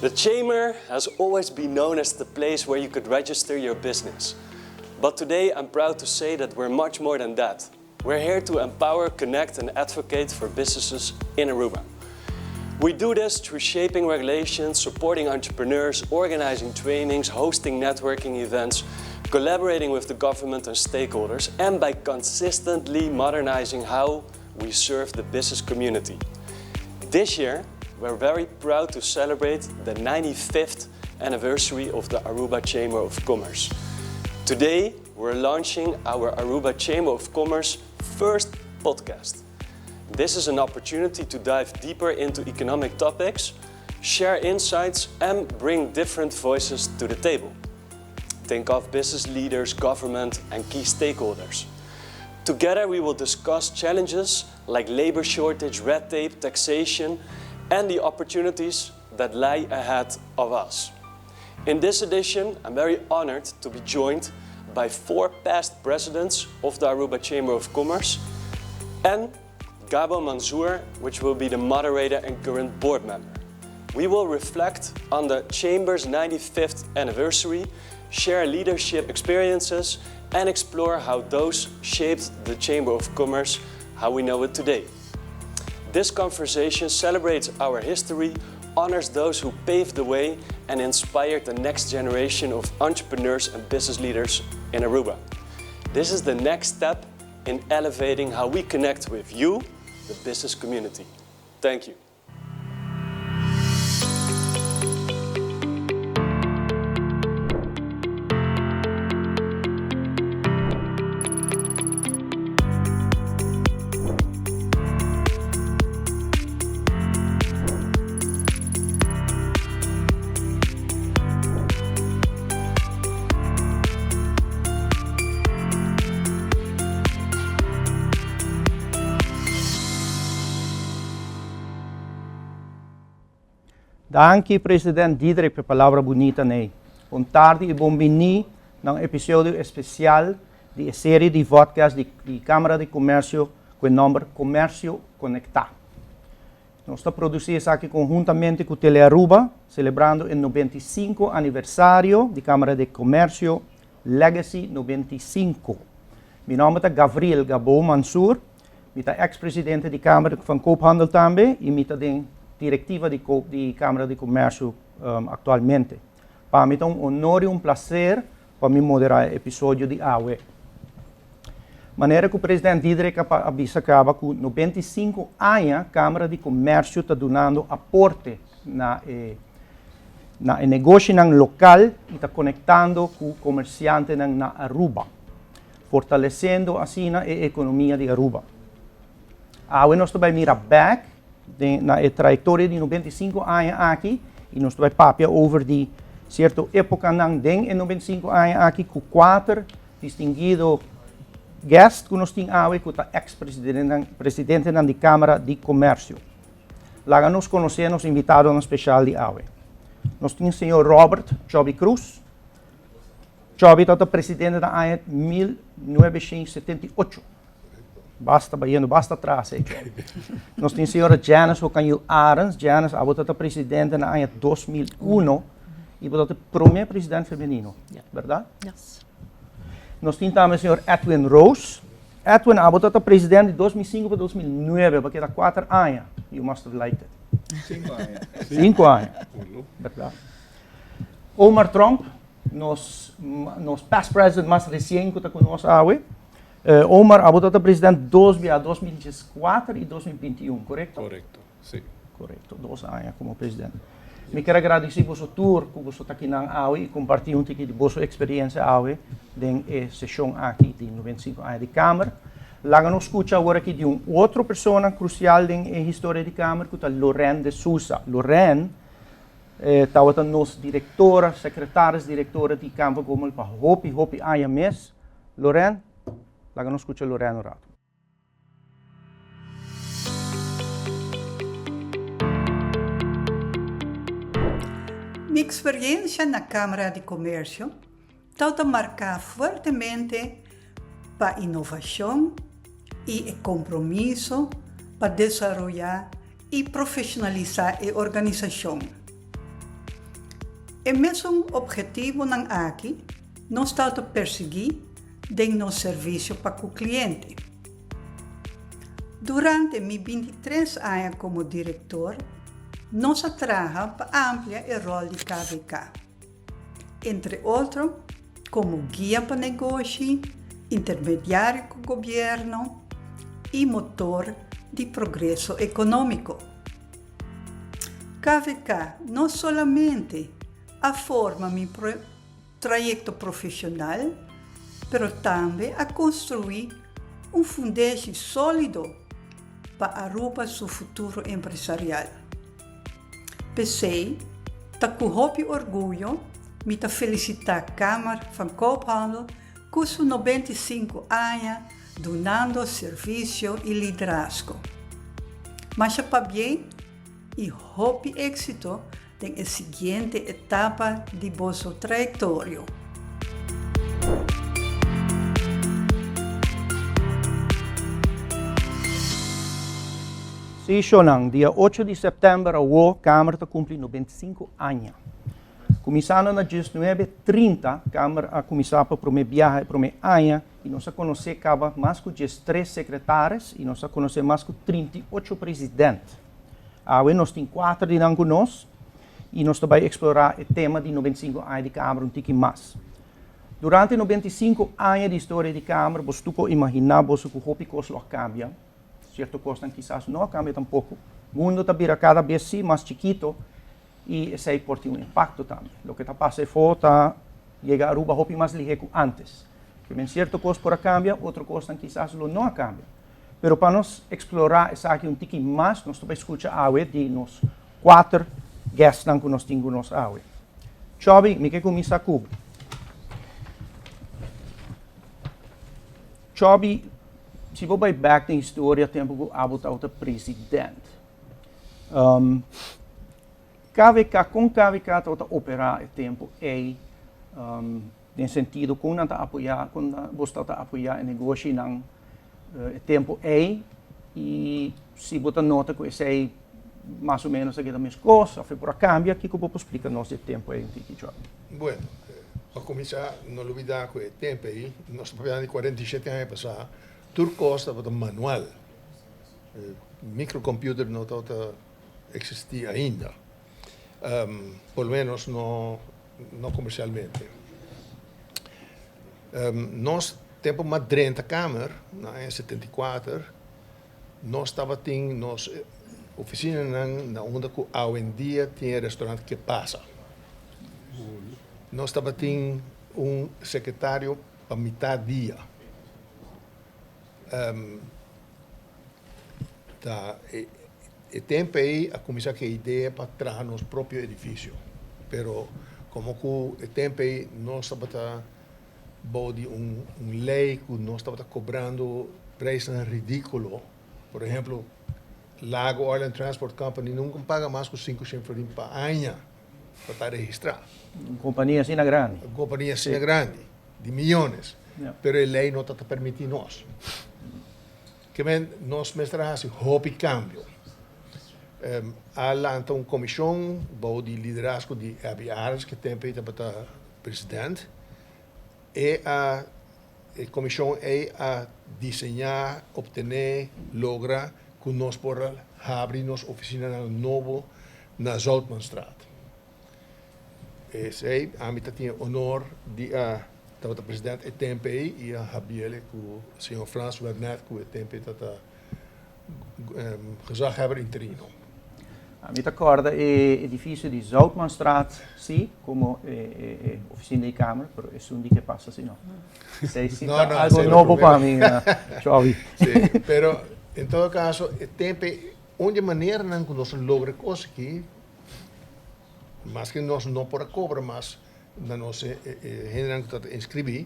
The Chamber has always been known as the place where you could register your business. But today I'm proud to say that we're much more than that. We're here to empower, connect and advocate for businesses in Aruba. We do this through shaping regulations, supporting entrepreneurs, organizing trainings, hosting networking events, collaborating with the government and stakeholders, and by consistently modernizing how we serve the business community. This year, we're very proud to celebrate the 95th anniversary of the Aruba Chamber of Commerce. Today, we're launching our Aruba Chamber of Commerce first podcast. This is an opportunity to dive deeper into economic topics, share insights, and bring different voices to the table. Think of business leaders, government, and key stakeholders. Together, we will discuss challenges like labor shortage, red tape, taxation, and the opportunities that lie ahead of us. In this edition, I'm very honored to be joined by four past presidents of the Aruba Chamber of Commerce and Gabo Mansur, which will be the moderator and current board member. We will reflect on the Chamber's 95th anniversary, share leadership experiences, and explore how those shaped the Chamber of Commerce how we know it today. This conversation celebrates our history, honors those who paved the way, and inspired the next generation of entrepreneurs and business leaders in Aruba. This is the next step in elevating how we connect with you, the business community. Thank you. Danki President Diederik p'e palabra bunita nei. Bon tardi y bon bini na un episodio especial di e serie di vodcast di di Camara di Comercio cu e nomber Comercio Conecta. Nos ta produci esaki conhuntamente cu Telearuba, celebrando e 95 aniversario di Camara di Comercio Legacy 95. Mi nomber ta Gavril Gabo Mansur. Mi ta ex presidente di Kamer van Koophandel tambe y mi ta den directiva di di Camara di Comercio actualmente. Pa mi ta un honor y un placer pa mi modera e episodio di awe. Manera cu president Diederik a a bisa caba cu 95 aña Camara di Comercio ta dunando aporte na e na e negoshinan local y ta conectando cu comerciantenan na Aruba. Fortaleciendo asina e economia di Aruba. Awe nos ta bay mira bek den na e trayectoria di 95 aña aki y nos ta bay papia over di cierto epocanan den e 95 aña aki cu cuater distinguido guest cu nos tin awe cu ta ex presidentenan presidentenan di Camara di Comercio. Laga nos conoce nos invitadonan special di awe. Nos tin señor Robert Chubby Cruz. Chubby tabata presidente na aña 1978. Basta bayendo, basta atras ey Chubby. Nos tin señora Janice Hokanjil Arends. Janice, abo tabata presidente na aña 2001 y bo tabata prome presidente femenino, berdad? Yes. Nos tin tambe señor Edwin Roos. Edwin, abo tabata presidente di 2005 pa 2009, bo a keda kuater aña. You must have liked it. Cinco aña. Cinco aña, berdad. Omar Tromp, nos nos past president mas recien cu ta cu nos awe. Omar, abo ta ta president dos bia, 2014 y 2021, corecto? Corecto, si. Corecto, dos aña como president. Mi kier a gradici boso tur cu boso ta akinan awe y comparti un tiki di boso experiencia awe den e sesion aki di 95 aña di Kamer. Laga nos scucha awor aki di un otro persona crucial den e historia di Kamer cu ta Lorraine de Sousa. Lorraine E tabata nos directora, secretaris directora di Campo Gomel pa hopi, hopi aña mes. Loren, laga nos scucha Loren un rato. Mi experiencia na Camara di Comercio tabata marca fuertemente pa innovacion y e compromiso pa desaroya y profesionalisa e organisacion. E mesun obhetivonan aki nos ta ta persiguí den nos servisio pa ku kliente. Durante mi bintitres aña komo direktor, nos a traha pa amplia e ròl di KVK, entre otro komo guia pa negoshi, intermediario ku gobièrnu i motor di progreso ekonómiko. KVK no solamente a forma mi trayekto profeshonal, pero tambe a konstruí un fundeshi sólido pa Aruba su futuro empresarial. P'esei, ta ku hopi orguyo mi ta felisitá Kamer van Koophandel ku su 95 aña dunando servisio i liderazgo. Masha pabien i hopi éksito den e siguiente etapa di boso trayektorio. Sí, shownan, dia ocho di sèptèmber awo Kamer ta kumpli 95 aña. Kuminsando na diesnuebe trinta, Kamer a kuminsá pa promé biaha e promé aña i nos a konosé kaba mas ku diestres sekretaris i nos a konosé mas ku 38 president. Awe nos tin kuater di nan ku nos i nos ta bai eksplorá e tema di 95 aña di Kamer un tiki mas. Durante 95 aña di historia di Kamer boso tur por imaginá boso ku hopi kos lo a kambia. Sierto kosnan kisas no a kambia tampoko. Mundo ta bira kada bes sí mas chikito i esei por tin un impakto tambe. Loke ta pasa efo ta yega Aruba hopi mas lihé ku ántes. Kimen sierto kos por a kambia, otro kosnan kisas lo no a kambia. Pero pa nos eksplorá esaki un tiki mas, nos ta bai skucha awe di nos kuater guestnan ku nos tin ku nos awe. Chòbi, mi ke kuminsá ku bo. Chòbi, si bo bai bèk den historia tempu ku abo tabata president, KVK, kon KVK tabata operá e tempu ei den sentido kon nan ta apoyá, kon bos tabata apoyá e negoshinan e tempu ei i si bo ta nota ku esei mas o ménos a keda meskos òf e por a kambia, kiko bo por splika nos di e tempu ei un tiki, Chòbi? Bueno, pa kuminsá no lubidá ku e tempu ei, nos ta papiando di 47 aña pasá, tur kos tabata manual. Microcomputer no tabata existi ainda, por lo menos no no comercialmente. Nos tempo m'a drenta kamer na aña 74, nos tabatin nos oficinanan na unda cu awendia tin e restaurant Que Pasa. Nos tabatin un secretario pa mitad dia. Ta e tempo ei a kuminsá ku e idea pa traha nos propio edifisio. Pero komo ku e tempo ei nos tabata bou di un lei ku nos tabata kobrando preisnan ridíkulo, por ehemplo Lago Oil and Transport Company nunka paga mas ku sinku shen florin pa aña pa ta registrá. Un kompania asina grandi. Un kompania asina grandi, di miyones. Pero e lei no ta ta permití nos. Ke men nos mester a hasi hopi kambio. A lanta un komishon bou di liderazgo di Abby Arends, ke tempu ei tabata president. E a e komishon ei a diseñá, optené, logra ku nos por a habri nos ofisinanan nobo na Zoutmanstraat. Esei ami ta tin e honor di a tabata president e tempu ei i a habiele ku señor Frans Wernet ku e tempu ei tabata gezaghebber interino. Ami ta kòrda e edifisio di Zoutmanstraat si komo e ofisina di kamer, pero esun di ke pasa si no. Esei si ta algo nobo pa mi, Chòvi. Si, pero en todo kaso e tempu ei un di e maneranan ku nos a logra e kos aki, Maske nos no por a kobra mas na nos hendenan ku tabata inskribí,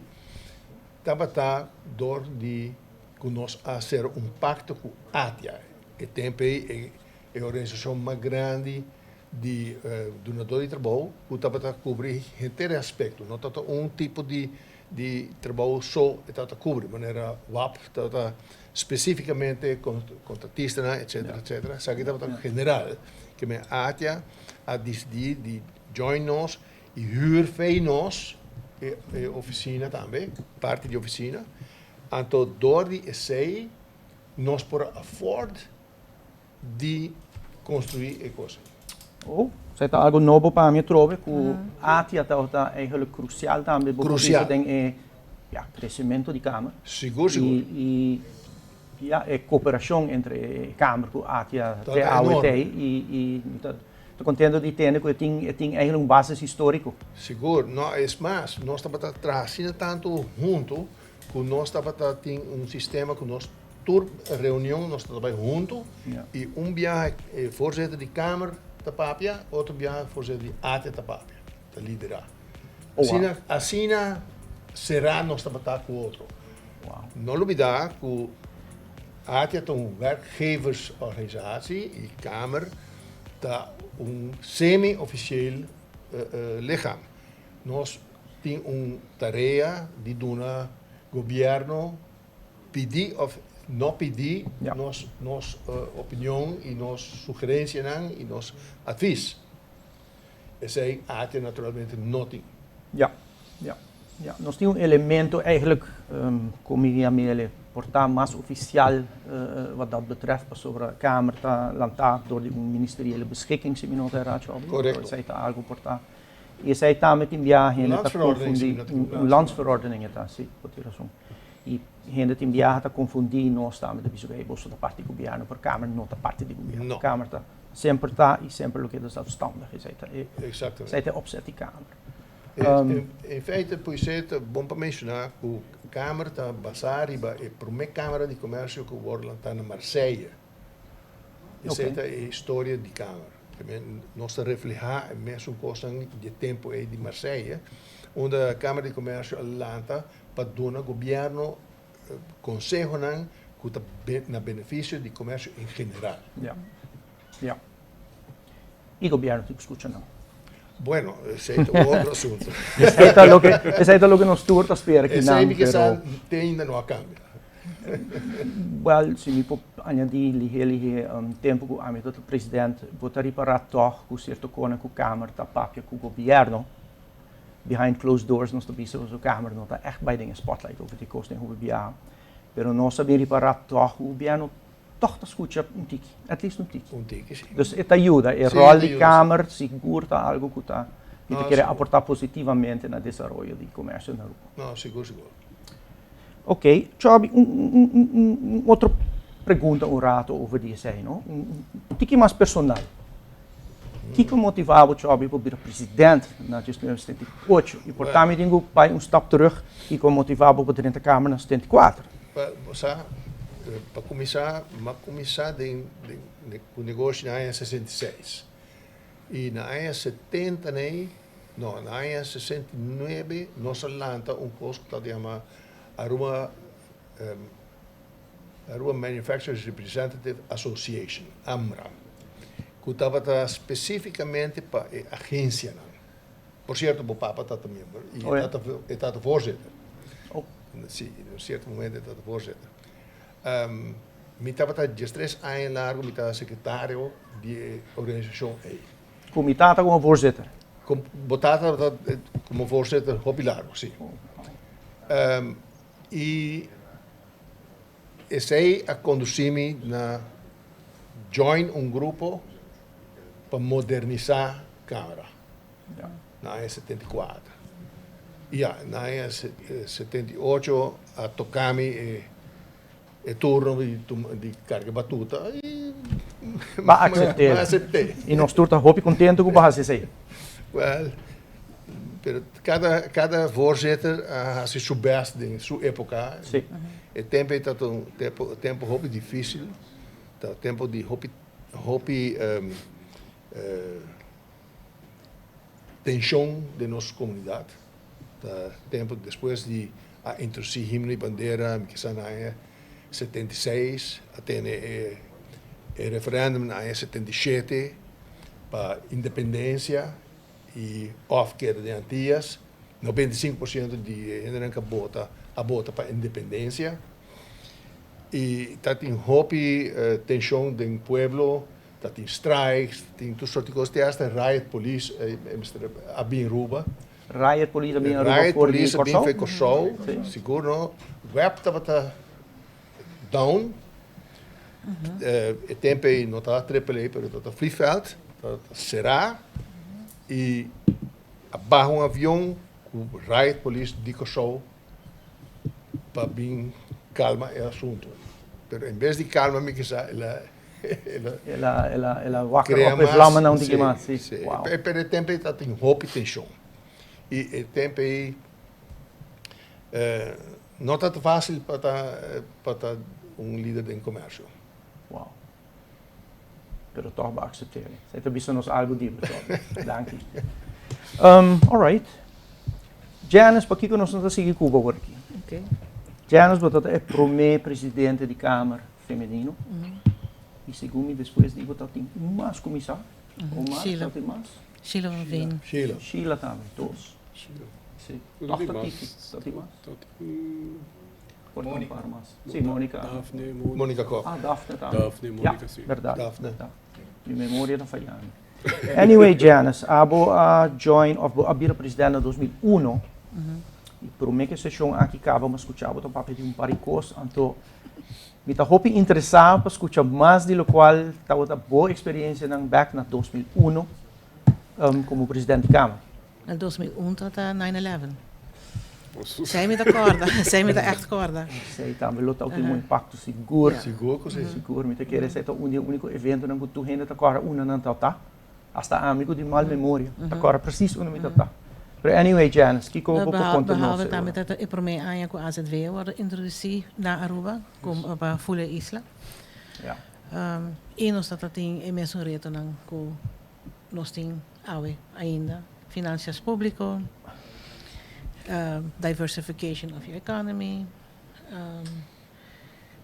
tabata dor di ku nos a sera un pakto ku ATIA, e tempu ei e organisashon mas grandi di dunadó di trabou ku tabata kubri henter e aspekto. No tabata un tipo di trabou so e tabata kubri, manera wap tabata spesífikamente kontratistanan etcetera etcetera. Esaki tabata general. Ke men ATIA a disidí di join nos. I huur fei nos e oficina tambe, parti di oficina. Anto door di esei nos por a afford di construi e cos. Oh, esei ta algo nobo pa mi atrobe cu ATIA tabata eigenlijk crucial tambe bo por bisa den e ja, crecemento di Kamer. Sigur, sigur. I ja, e cooperacion entre e Kamer cu ATIA te awe tei i mi ta contento di tende cu e tin e tin eigenlijk un basis historico. Sigur, no, es mas, nos tabata traha asina tanto hunto cu nos tabata tin un sistema cu nos tur reunion nos ta bai hunto y un biaha e voorzitter di Kamer ta papia, otro biaha e voorzitter di ATIA ta papia, ta lidera. Asina, asina sera nos tabata cu otro. No lubida cu ATIA ta un werkgeversorganisatie y Kamer ta un semi-officieel lichaam. Nos tin un tarea di duna gobierno pidi of no pidi nos nos opinion y nos sugerencianan y nos advies. Esey ATIA naturalmente no tin. Ja, ja, ja. Nos tin un elemento eigenlijk, como mi yam'e, por ta mas oficial wat dat betreft, pasobra Kamer ta lanta door di un ministeriële beschikking, si mi no ta erra, Chobby. Correcto. Esey ta algo por ta. I esei tambe tin biaha hende ta konfundí. Un landsverordening e ta, sí, bo tin rason. I hende tin biaha ta konfundí nos tambe, ta bisa ku hey, boso ta parti di gobièrnu, pero Kamer no ta parti di gobièrnu. Kamer ta semper ta i semper lo keda zelfstandig. Esei ta e, esei ta e opzet di Kamer. In feite poesé ta bon pa menshoná ku Kamer ta basá riba e promé Kamera di Komersio ku wòrdu lantá na Marseille. Esei ta e historia di Kamer. Nos ta reflehá e mesun kosnan di e tempu ei di Marseille, unda Kamera di Komersio a lanta pa duna gobièrnu konsehonan ku ta na benefisio di komersio en general. Ya, ya. I gobièrnu tin ku skucha nan. Bueno, esei ta un otro asuntu. Esei ta loke, esei ta loke nos tur ta spera kinan, Esei mi pero. Kisas te ainda no a kambia. Wel, si mi por añadí lihé lihé, tempu ku ami ta president, bo ta ripará tòg ku sierto kona ku Kamer ta papia ku gobièrnu, behind closed doors nos ta bisa pasobra Kamer no ta ègt bai den e spotlight over di kos den hopi biaha, pero nos a bin ripará tòg ku gobièrnu tòg ta skucha un tiki, at least un tiki. Un tiki, si. Dus e ta yuda, e ròl di Kamer sigur ta algu ku ta, mi ta kere aportá positivamente na desaroyo di komersio na Aruba. No, sigur, sigur. Ok, Chubby, un otro pregunta un rato over di esei, no? Un tiki mas personal. Kiko motiva bo, Chubby, pa bira president na 1978? I por ta mi tin ku bai un stap terug, kiko motiva bo pa drenta Kamer na 74? Bo sa, pa kuminsá, mi a kuminsá den ku negoshi na aña 66. I na aña 70 nei, No, na aña 69 nos a lanta un kos ku ta yama Aruba Aruba Manufacturers Representative Association, AMRA, ku tabata spesífikamente pa e agensianan. Por sierto bo papa tabata miembro i e tabata e tabata voorzitter. Si, na un sierto momento e tabata voorzitter. Mi tabata diestres aña largu mi tabata sekretario di e organisashon ei. Ku mi tata komo voorzitter. Ku bo tata tabata komo voorzitter hopi largu, si. I esei a kondusí mi na join un grupo pa modernisá Kamara na aña 74. Ya, na aña 78 a toká mi e. E turno di carga batuta y Ba acepté. Ba acepté. Y nos tur ta hopi contento cu bo haci esey. Wel, pero cada, cada voorzitter a haci su best den su epoca. Sí. E tempo ey ta un tempo, tempo hopi dificil, ta tempo di hopi, hopi tension den nos comunidad. Ta tempo despues di a introduci himno y bandera, mi kisa na aña 76, a tene e e referendum na aña 77 pa independencia y of keda den Antillas. 95% di e hendenan ku a bota a bota pa independencia y ta tin hopi tension den pueblo. Ta tin strikes, tin tur sorti kos, te hasta riot police mester a bin Aruba. Riot police a bin Aruba Riot for di police a bin Kòrsou? for Kòrsou, sigur no. Web tabata down. E tempo ei no tabata Triple A, pero tabata vliegveld, tabata será i a baha un avion ku riot police di Kòrsou pa bin kalma e asuntu. Pero en bes di kalma mi kisa el a El a el a el a wakker op e vlammennan un tiki mas. Sí, sí. Pero e tempo ei tabatin hopi tenshon. I e tempo ei no tabata fásil pa ta pa ta un lider den komersio. Wow. Pero tòg bo a aksept'é. Esei ta bisa nos algu di bo, Joby. Danki. Alright. Janice, pakiko nos no ta sigui ku bo awor aki? Janice, bo ta e promé presidente di Kamer femenino. I segun mi despues di bo ta tin un mas kuminsá. O mas, ta tin mas? Sheila van Veen. Sheila. Sheila tambe, dos. Sheila. Si. Tòg ta tiki, ta tin mas? Por ta un par mas. Si, Monica. Daphne, Monica. Monica Kok. Ah, Daphne tambe. Daphne, Monica, si. Ya, bèrdat. Daphne. Mi memoria ta fayando. Anyway, Janice, abo a join of bo a bira president na 2001. I promé ku e seshon aki kaba, mi a skucha bo ta papia di un par di kos, anto Mi ta hopi interesá pa skucha mas di lokual tabata bo eksperiencianan bek na 2001 komo president di Kamer. Na 2001 tabata nine eleven. Esei mi ta kòrda, esei mi ta ègt kòrda. Esei tambe lo tabatin un impakto sigur. Sigur ku si. Sigur, mi ta kere esei ta un di e úniko eventonan ku tur hende ta kòrda unda nan tabata. Hasta ami ku tin mal memoria ta kòrda presis unda mi tabata. Pero anyway Janice, kiko bo por konta nos Behalve e tambe ora? ta e promé aña ku AZV a wòrdu introdusí na Aruba komo pa Full e Isla. Ja. I nos ta tin e mesun retonan ku nos tin awe ainda, finansias públiko, diversification of your economy,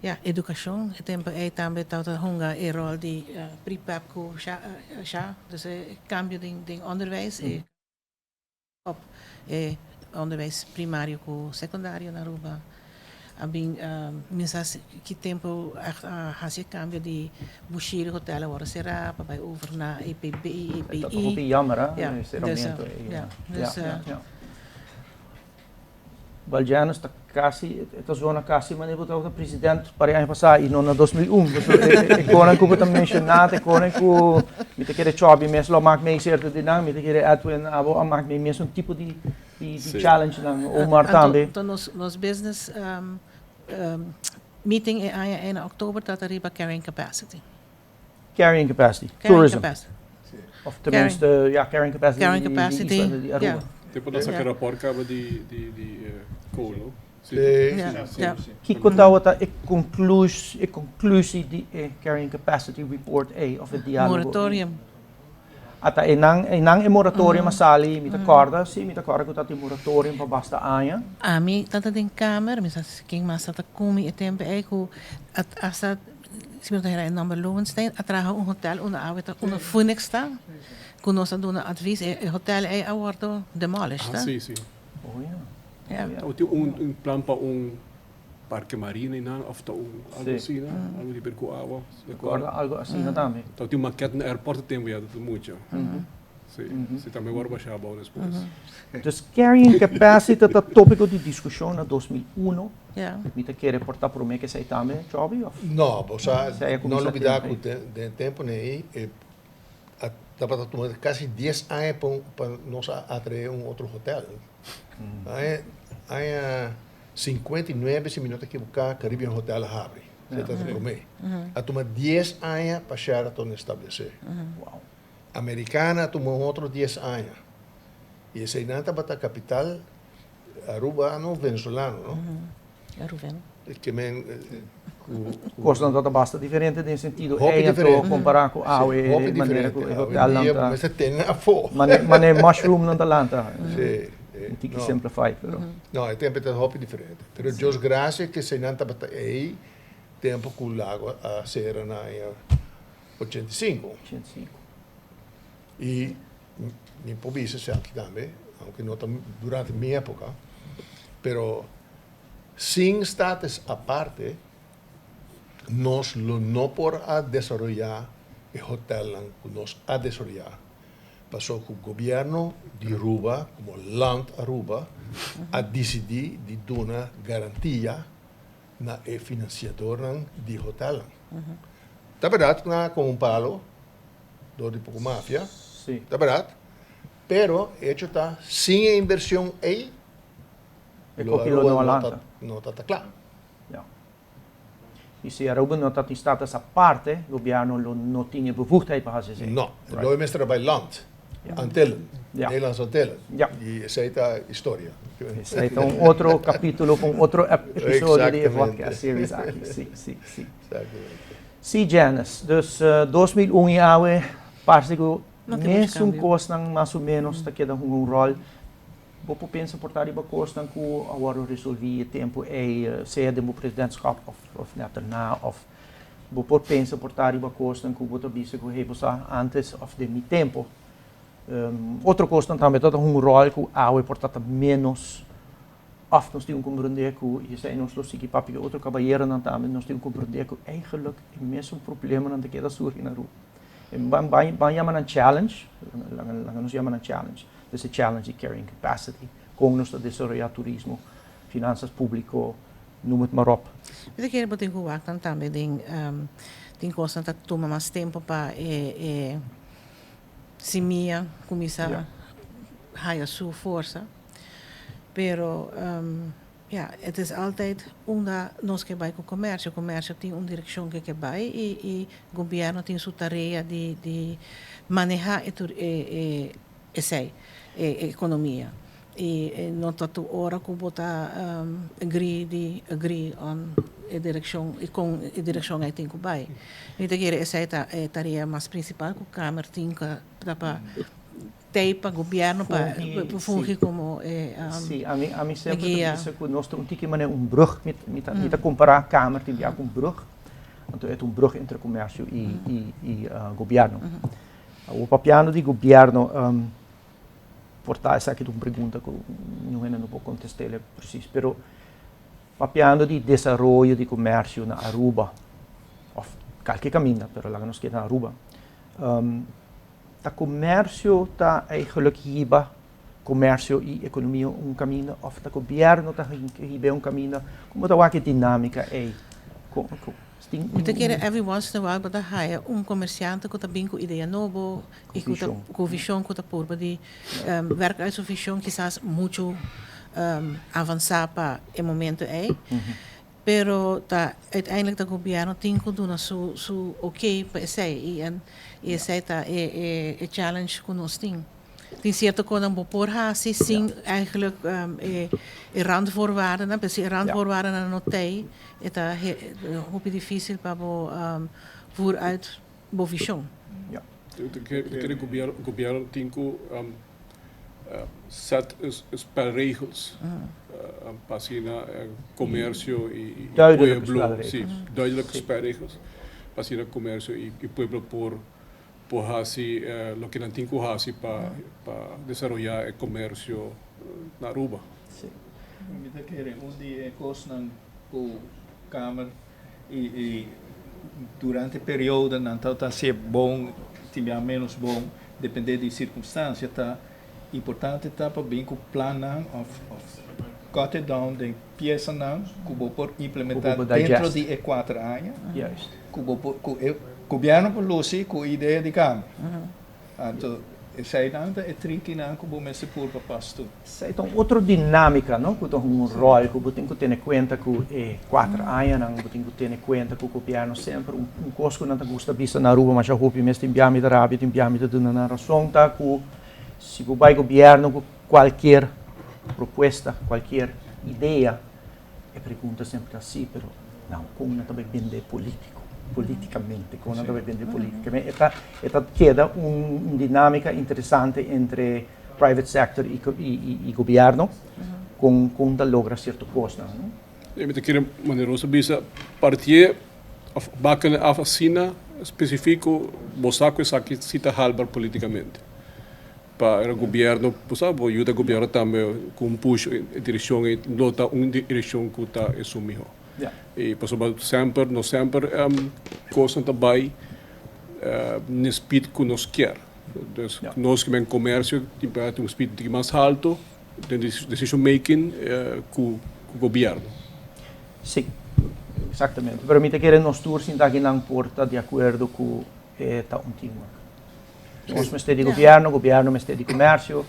Ya, edukashon e tempu ei tambe tabata hunga e ròl di prepep ku sha, dus e kambio den onderwijs e op e onderwijs primario ku sekundario na Aruba a bin mi sa ki tempu ègt a hasi e kambio di Bushiri hotel a wòrdu será pa bai over na EPB, EPI. E ta hopi jammer e seramentu ei. Ya, dus. Valjeanos ta kasi, e ta zona kasi manera bo tabata president par e aña pasá i no na 2001. Pasobra e konan ku bo ta menshoná ta e konan ku mi ta kere Chubby mes lo a mak mee sierto di nan, mi ta kere Edwin abo a mak mee mesun tipo di di challengenan, Omar tambe. Anto nos nos business meeting e aña ei na oktober tabata riba carrying capacity. Carrying capacity, Carrying tourism. capacity. Of tenminste, ja, carrying capacity Carrying di capacity, isla di Aruba. ja. Tempo nan saca rapport caba di di di coal, no? Sí. Ja, ja. Kiko tabata e conclus e conclusie di e carrying capacity report ei of e dialogo ei? Moratorium. Ata einan einan e moratorium a sali, mi ta corda, si, mi ta corda cu tabatin moratorium pa basta aña. Ami tabata den kamer, mi sa si ken mas tabata cu mi e tempo ei cu hasta si mi no ta hera e nomber Lowenstein a traha un hotel unda awe ta unda Phoenix ta cu nos a duna advies e hotel ei a wordo demolished. Ah si si. Oh ya. Ja. Tabatin un plan pa un parke marina einan of ta un algo asina, algo di ber cu awa. Mi acorda algo asina tambe. Tabatin un maket na airport e tempo ya ta mucha. Si, si tambe wòrdu bashá abou despues. Dus carrying capacity ta tópiko di diskushon na 2001. Mi ta kere por ta promé ku esei tambe, Chòbi, òf? No, bo sa, no lubidá ku den e temponan ei e a tabata tuma kasi dies aña pa nos a atraé un otro hotel. Aña aña 59, si mi no ta ekiboká, Caribbean Hotel a habri. Esei tabata promé. A tuma dies aña pa Sheraton establesé. Americana a tuma un otro dies aña. Y eseinan tabata capital Arubano, Venezolano, no? Arubano. Ke men ku. Kosnan tabata basta diferente den sentido Hopi ei anto diferente. kompará ku awe Sí, hopi manera ku diferente. e hotelnan Awendia ta. bo mester tene afó. Mane mane mushroomnan ta lanta. Sí, Un tiki no. simplify pero. No, e tempo ta hopi diferente. Pero Dios gracia ke eseinan tabata ei tempo ku Lago a sera na aña 85. 85. I mi por bisa esaki tambe, aunke no ta durante mi epoca, pero sin status aparte nos lo no por a desaroya E hotelnan ku nos a desaroyá. Paso ku gobierno di Aruba, komo Land Aruba, a disidí di duna garantia na e finansiadornan di hotelnan. Ta bèrdat ku nan a kome un palo dor di poko mafia, ta bèrdat, pero hecho ta sin e inversion ei lo Aruba no ta ta kla. Y si Aruba no ta tin status aparte, gobierno lo no tin e bevoegdheid pa haci esey. No, lo e mester a bay land, Antillen, Nederlandse Antillen. Y esey ta historia. Esey ta un otro capitulo pa un otro episodio di e podcast series aki. Si, si, si. Si, Janice, dus 2001 y awe parce cu mesun cosnan mas o menos ta keda hunga un rol. Bo por pensa por ta riba kosnan ku a wòrdu resolví e tempu ei, sea den bo presidentschap òf òf nèt erna, òf bo por pensa por ta riba kosnan ku bo ta bisa ku hey bo sa ántes òf den mi tempu. Otro kosnan tambe ta ta hunga un ròl ku awe por ta ta ménos òf nos tin un komprendé ku, i esei nos lo sigui papia ku otro kabayeronan tambe, nos tin un komprendé ku eigenlik e mesun problemanan ta keda surgi na Aruba. Ban ban yama nan challenge, laga nos yama nan challenge. Dus e challenge di carrying capacity, kon nos ta desaroyá turismo, finansas públiko, noem het maar op. Mi ta kere bo tin ku wak nan tambe den tin kosnan ta tuma mas tempu pa e e simia kuminsá haya su forsa. Pero ya, het is altijd unda nos ke bai ku komersio. Komersio tin un direkshon ke ke bai i i gobièrnu tin su tarea di di manehá e tur e e esei, e ekonomia. I no ta tur ora ku bo ta agree di agree on e direkshon i kon e direkshon ei tin ku bai. Mi ta kere esei ta e tarea mas prinsipal ku Kamer tin ku ta pa Tei pa gobierno pa fungi como e guia. Sí, ami ami semper ta bisa ku nos ta un tiki manera un brug, mi mi ta mi ta kompará kamer tin bia ku un brug, anto e ta un brug entre komersio i i i gobierno. Awor papiando di gobierno por ta esaki ta un pregunta ku niun hende no por kontest'el presis, pero papiando di desaroyo di komersio na Aruba òf kalke kaminda pero laga nos keda na Aruba. Ta comercio ta eigenlijk hiba comercio y economia un caminda of ta gobierno ta hiba un caminda? Como ta wak e dinamica ey? Mi ta kere every once in a while bo ta haya un comerciante cu ta bin cu idea nobo y cu ta cu vision cu ta purba di werk uit su vision kisas mucho avansa pa e momento ey. Pero ta uiteindelijk ta gobierno tin cu duna su su ok pa esey y en y esey ta e e e challenge cu nos tin. Tin cierto cosnan bo por haci sin eigenlijk e e randvoorwaardennan, pero si e randvoorwaardennan no t'ey e ta hopi dificil pa bo voer uit bo vision. Kere gobierno tin cu set spelregels pa asina comercio y pueblo, si, duidelijke spelregels pa asina comercio y pueblo por por haci loke nan tin cu haci pa pa desaroya e comercio na Aruba. Mi ta kere un di e cosnan cu Kamer y durante periodonan ta ta ser bon, tin bia menos bon, depende di circunstancia, ta importante ta pa bin cu plannan of cut it down den piesanan cu bo por implementa dentro di e cuater aña, cu bo por, cu e gobierno por luci cu idea di cambio. Anto eseinan ta e trikinan ku bo mester purba pas tur. Esei ta un otro dinámika, no, ku ta un ròl ku bo tin ku tene kuenta ku e kuater añanan, bo tin ku tene kuenta ku gobièrnu semper un un kos ku nan ta gusta bisa na Aruba masha hopi mes tin bia mi ta rabia, tin bia mi ta duna nan rason ta ku si bo bai gobièrnu ku kualkier propuesta, kualkier idea, E pregunta semper ta si, pero nan kon nan ta bai bende politico, politicamente, kon nan ta bai bende politicamente. E ta, e ta keda un, un dinamica interesante entre private sector y, y, y, y gobierno, kon, kon ta logra cierto cosnan, no? Mi ta kere manera nos a bisa partié of bakene af asina specifico bo sa cu esaki si ta halbar politicamente. Pa e gobierno, bo sa, bo yuda gobierno tambe cu un push e direccion ey lo ta un direccion cu ta esun miho. Y pasobra semper, no semper cosnan ta bay. na speed ku nos kier. Dus nos ku men komersio tin por tin un speed un tiki mas halto den decision making ku gobièrnu. Sí, exactamente. Pero mi ta kere nos tur sinta akinan por ta di akuerdo ku e ta un teamwork. Nos mester di gobièrnu, gobièrnu mester di komersio.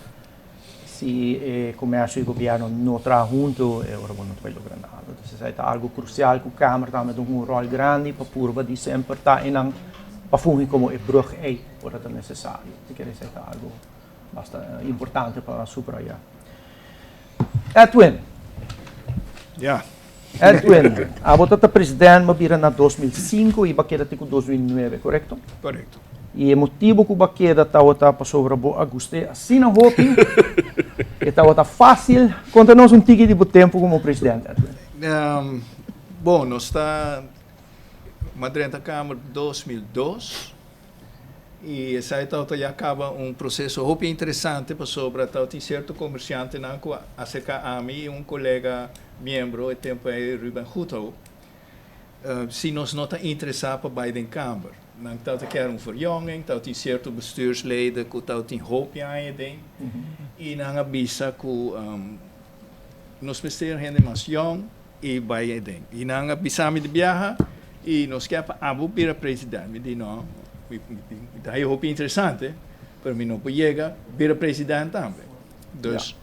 Si e komersio i gobièrnu no traha huntu, e ora bo no ta bai logra nada. Entonces esei ta algu krusial ku Kamer tambe ta hunga un ròl grandi pa purba di semper ta einan pa fungi komo e brug ei ora ta nesesario. Mi kere esei ta algu basta importante pa subrayá. Edwin. Ja. Edwin, abo ta ta president bo bira na 2005 i bo a keda te ku 2009, korekto? Korekto. I e motibu ku bo a keda tabata pasobra bo a gust'é asina hopi, e tabata fásil. Konta nos un tiki di bo tempu komo president, Edwin. Bon, nos ta madrenta Kamer 2002. I esei tabata ya kaba un proseso hopi interesante pasobra tabatin sierto komersiantenan ku a aserká ami i un kolega miembro e tempu ei Ruben Goedhoop si nos no ta interesá pa bai den kamber. Nan tabata kier un verjonging, tabatin sierto bestuursleden ku tabatin hopi aña den i nan a bisa ku nos mester hende mas yong i bai aden. I nan a bisa mi di biaha i nos kier pa abo bira president. Mi di no, mi ta haña hopi interesante, pero mi no por yega bira president tambe. Dus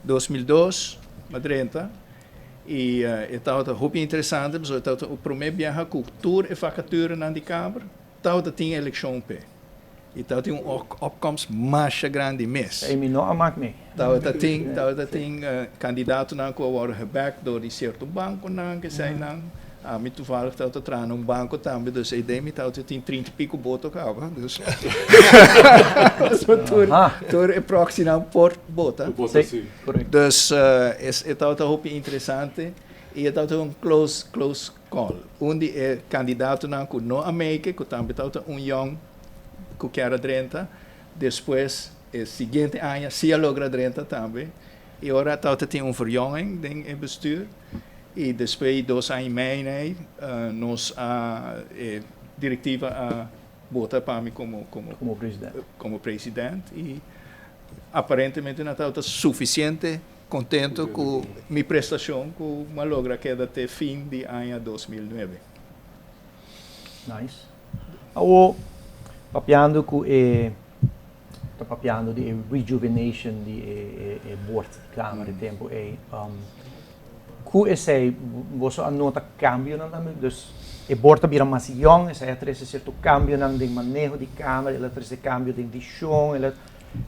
2002 mi a drenta i e tabata hopi interesante pasobra e tabata e prome biaha ku tur e vakaturenan di kamer tabata tin elekshon p'e. I tabatin un opkomst masha grandi mes. Ei mi no a mak mee. Tabata tin, tabata tin kandidatonan ku a wòrdu gebèk dor di sierto bankonan, keseinan. Ami toevallig tabata traha na un banko tambe, dus ei den mi tabata tin trinta i piko boto kaba, dus tur, tur e proxynan por bota. Sí, korekto. Dus e tabata hopi interesante i e tabata un close, close call. Un di e kandidatonan ku no a make, ku tambe tabata un yòn ku kier a drenta, despues e siguiente aña si a logra drenta tambe i ora tabata tin un verjonging den e bestuur i despues di dos aña i mei nei nos a e direktiva a bota pa mi komo komo Komo president. komo president i aparentemente nan tabata sufisiente kontento ku mi prestashon ku mi a logra keda te fin di aña 2009. Nice. Awo, papiando ku e, ta papiando di e rejuvenation di e e board di Kamer e tempu ei, ku esei boso a nota kambionan tambe? Dus e board a bira mas yòn, esei a trese sierto kambionan den maneho di Kamer, el a trese kambio den vishon, el a,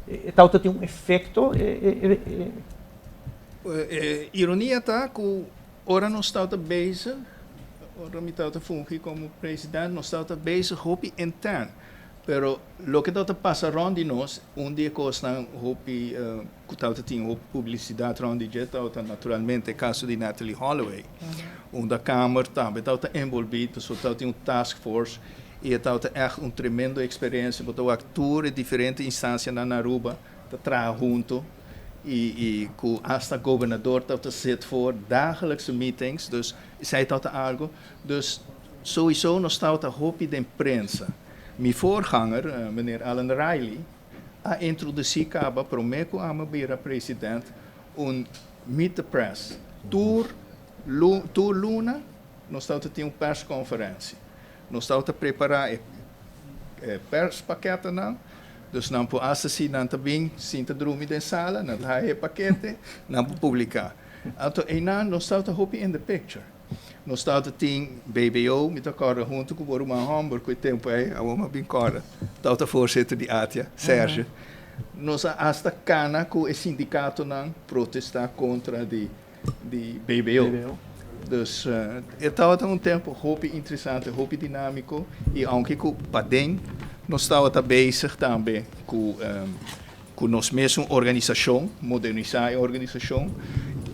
e tabata tin un efekto e e e. E ironia ta ku Ora nos tabata bezig, ora mi tabata fungi komo president, nos tabata bezig hopi intern, pero loke tabata pasa rond di nos, un di e kosnan hopi ku tabata tin hopi publisidat rond di dje tabata naturalmente e kaso di Natalee Holloway, unda Kamer tambe tabata envolvi, pasobra tabatin un task force i e tabata ègt un tremendo eksperensia, bo ta wak tur e diferente instansianan na Aruba ta traha hunto. I i ku asta gobernador tabata zit voor dagelijkse meetings, dus esei tabata algo. Dus souiso nos tabata hopi den prensa. Mi voorganger, meneer Alan Riley, a introdusí kaba promé ku ami bira president un meet the press. Tur lu tur luna nos tabata tin un persconferentie. Nos tabata prepará e perspakètenan, dus nan por asta si nan ta bin sinta drumi den sala, nan ta haña e pakete, nan por publiká. Anto einan nos tabata hopi in the picture. Nos tabata tin BBO, mi ta kòrda huntu ku bo ruman hòmber ku e tempu ei, awor mi a bin kòrda, tabata voorzitter di ATIA, Serge. Nos a asta kana ku e sindikatonan protestá kontra di di BBO. Dus e tabata un tempo hopi interesante, hopi dinamico y aunke cu paden nos tabata bezig tambe cu cu nos mesun organisacion, modernisa e organisacion,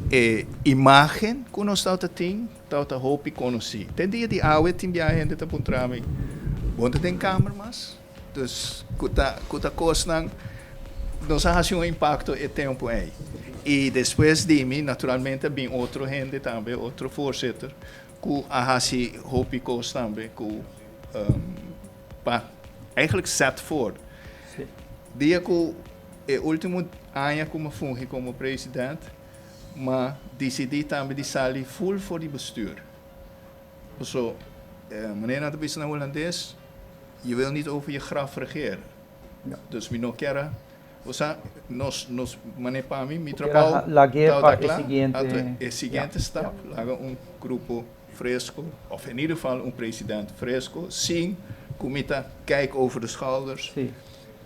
e imagen cu nos tabata tin tabata hopi conoci. Te dia di awe tin bia hende ta puntra mi, bo no ta den kamer mas? Dus ku ta ku ta kosnan nos a hasi un impakto e tempu ei. I despues di mi naturalmente a bin otro hende tambe, otro voorzitter, ku a hasi hopi kos tambe ku pa. Eigenlijk zet voor. Dia ku e último aña ku mi a fungi komo president, m'a disidí tambe di sali full for di bestuur. Paso, manera nan ta bisa na hulandes, je wil niet over je graf regeren. Dus mi no kier a, osea, nos, nos, manera pa mi, mi trabou tabata kla, anto e siguiente stap, laga un grupo fresco, of in ieder geval un president fresco, sin cu mi ta kijk over de schouders,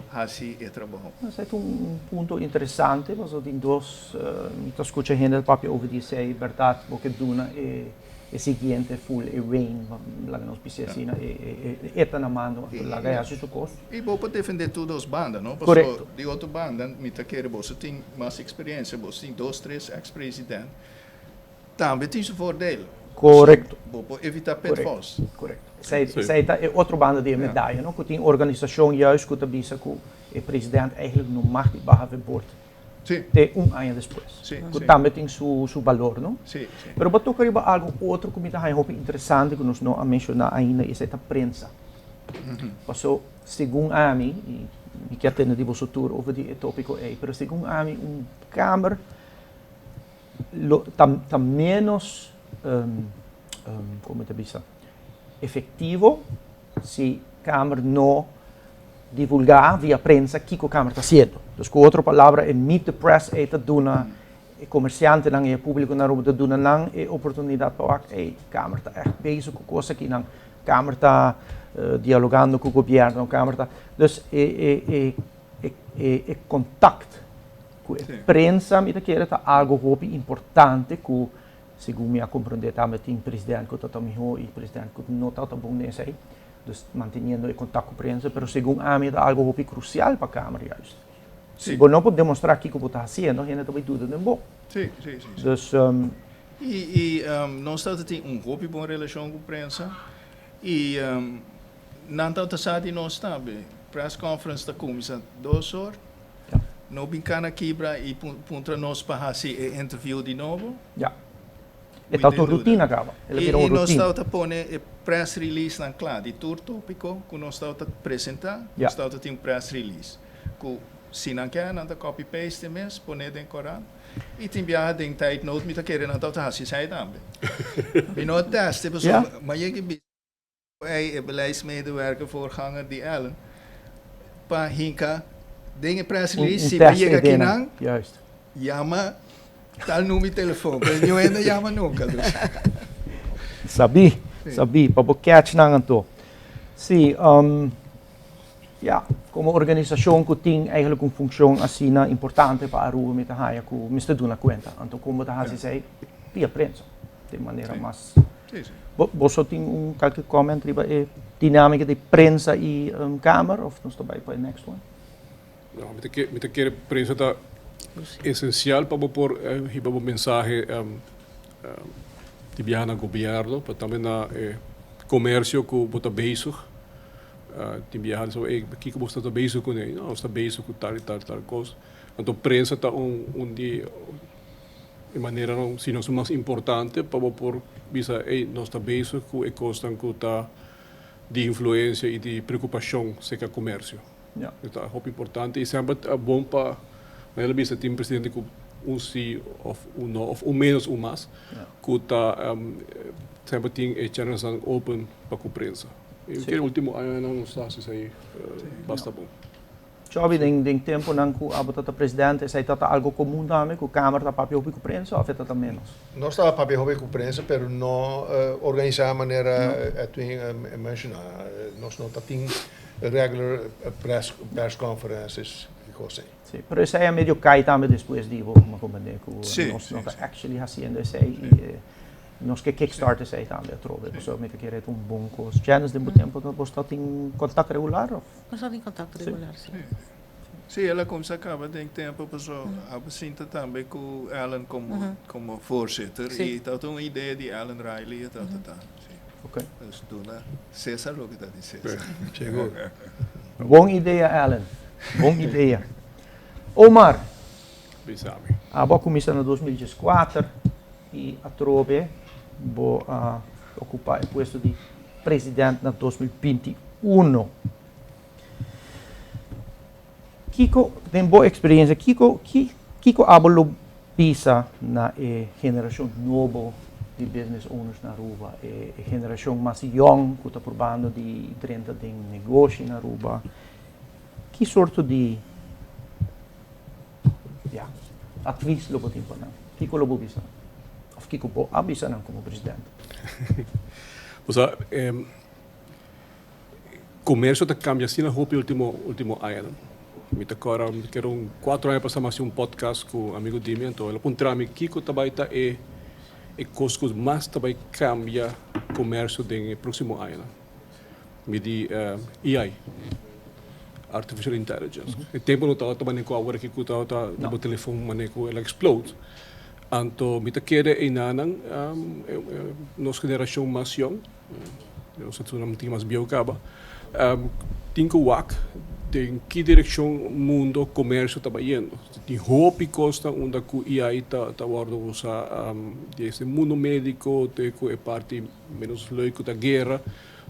haci e trabou. Esei ta un punto interesante, pasobra tin dos, mi ta scucha hende ta papia over di esei, berdad bo ke duna e e siguiente full e reign, laga nos bisa asina, e e ta na mando, anto laga e haci su cos. Y bo por defende tur dos banda, no? Pasobra di otro banda mi ta kere boso tin mas experiencia, boso tin dos, tres ex-president. Tambe tin su voordeel. Korekto. Bo por evitá pitfalls. Korekto. Esei, esei ta e otro banda di e medaya, no? Ku tin organisashon juist ku ta bisa ku e president eigenlijk no mag di baha for bord te un aña despues. Ku tambe tin su, su balor, no? Pero bo a toka riba algu otro ku mi ta haña hopi interesante ku nos no a menshoná ainda i esei ta prensa. Paso segun ami, i mi kier tende di boso tur over di e tópiko ei, pero segun ami un kamer lo ta ta menos como ta bisa efectivo si Kamer no divulga via prensa kico Kamer ta haciendo. Dus cu otro palabra e meet the press ey ta duna e comerciantenan y e publico na Aruba ta duna nan e oportunidad pa wak ey Kamer ta echt bezig cu cos akinan, Kamer ta dialogando cu gobierno, Kamer ta dus e e e e e contact Ku e prensa mi ta kere ta algo hopi importante ku segun mi a komprondé tambe tin president ku ta ta mihó i president ku no ta ta bon den esei. Dus manteniendo e kontak ku prensa, pero segun ami ta algo hopi krusial pa Kamer juist. Si bo no por demostrá kiko bo ta hasiendo, hende ta bai duda den bo. Dus. I i nos ta tin un hopi bon relashon ku prensa i nan ta sa di nos tambe. Press conference ta kuminsá dos or. No bin cana kibra y puntra nos pa haci e interview di nobo. Ya. E ta un rutina caba. El a bira un rutina. Y nos ta pone e press release nan cla di tur topico cu nos ta presenta. Nos ta tin un press release cu si nan kier nan ta copy paste e mes pone den corant. Y tin biaha den tijdnood mi ta kere nan ta haci esey tambe. Mi no a test e pasobra ma yega bisa. Ei e beleidsmedewerker voorganger di Ellen pa hinka den e press release si bo yega akinan yama tal number di telefon pero niun hende a yama nunka dus. Sabí, sabí, pa bo catch nan anto. Sí, ya, komo organisashon ku tin eigenlijk un funkshon asina importante pa Aruba mi ta haña ku mester duna kuenta. Anto kon bo ta hasi esei? Via prensa, den manera mas. Bo boso tin un kalke comment riba e dinamika di prensa i kamer of nos ta bai pa e next one? No, mi ta mi ta kere prensa ta esensial pa bo por hiba bo mensahe di biaha na gobierno pero tambe na e komersio ku bo ta bezig. Tin biaha ta bisa kiko bo ta bezig kuné? No, nos ta bezig ku tal i tal tal kos. Anto prensa ta un un di E maneranan si nos mas importante pa bo por bisa ey nos ta bezig ku e kosnan ku ta di influensia i di preokupashon serka komersio. E ta hopi importante i semper ta bon pa manera bisa tin presidente ku un si òf un no òf un ménos un mas ku ta semper tin e channelsnan open pa ku prensa. I mi kere ultimo añanan nos ta hasi esei basta bon. Chubby, den den temponan cu abo ta ta presidente, esai ta ta algo comun tambe cu Kamer ta papia hopi cu prensa of e ta ta menos? Nos tabata papia hopi cu prensa, pero no organisa manera Edwin a menciona. Nos no ta tin regular press press conferences y cos así. Si, pero esai a medio cay tambe despues di bo, mi comprende cu nos no ta actually haciendo esai y Nos ke kickstart esei tambe atrobe, pasobra mi ta kere ta un bon kos. Janice, den bo tempo bo ta tin kontak regular of? Nos ta tin kontak regular, si. Si, el a kumsa kaba den tempo pasobra abo sinta tambe ku Allen komo komo voorzitter i tabata un idea di Allen Riley e tabata ta, si. Ok. Dus duna Cesar loke ta di Cesar. Sigur. Bon idea, Allen. Bon idea. Omar. Bisa mi. Abo a kuminsá na 2014. I atrobe bo a okupá e puesto di president na 2021. Kiko, den bo experiencia, kiko, ki, kiko abo lo bisa na e generacion nobo di business owners na Aruba, e, e generacion mas jong cu ta probando di drenta den negoshi na Aruba? Ki sorto di ja, advies lo bo tin pa nan? Kiko lo bo bisa? Of kiko bo a bisa nan como presidente? Osea, comercio ta cambia asina hopi ultimo ultimo añanan. Mi ta cora mi kere un cuatro aña pasa mi haci un podcast cu amigo di mi anto el a puntra mi kico ta bay ta e e cos cu mas ta bay cambia comercio den e proximo añanan. Mi di AI, Artificial Intelligence. E tempo no tabata mane cu awor aki cu tabata riba telefon mane cu el a explode. Anto mi ta kere einanan nos generacion mas yong, nos a tuna tin mas bieu caba, tin cu wak den ki direccion mundo comercio ta bayendo. Tin hopi cosnan unda cu AI ta wordo usa desde mundo medico te cu e parti menos leuk cu ta guera,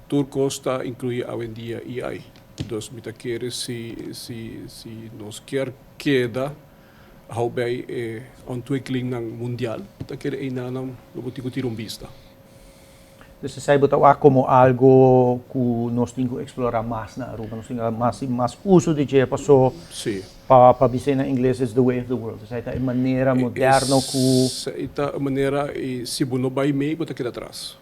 tur cos ta inclui awendia AI. Dus mi ta kere si si si nos kier keda hou bij e ontwikkelingnan mundial, ta kere einanan lo bo tin cu tira un bista. Dus esei bo ta wak como algo cu nos tin cu explora mas na Aruba, nos tin cu mas y mas uso di dje paso pa pa bis'e na ingles it's the way of the world. Esei ta e manera moderno cu. Esei ta e manera y si bo no bay mee bo ta keda atras.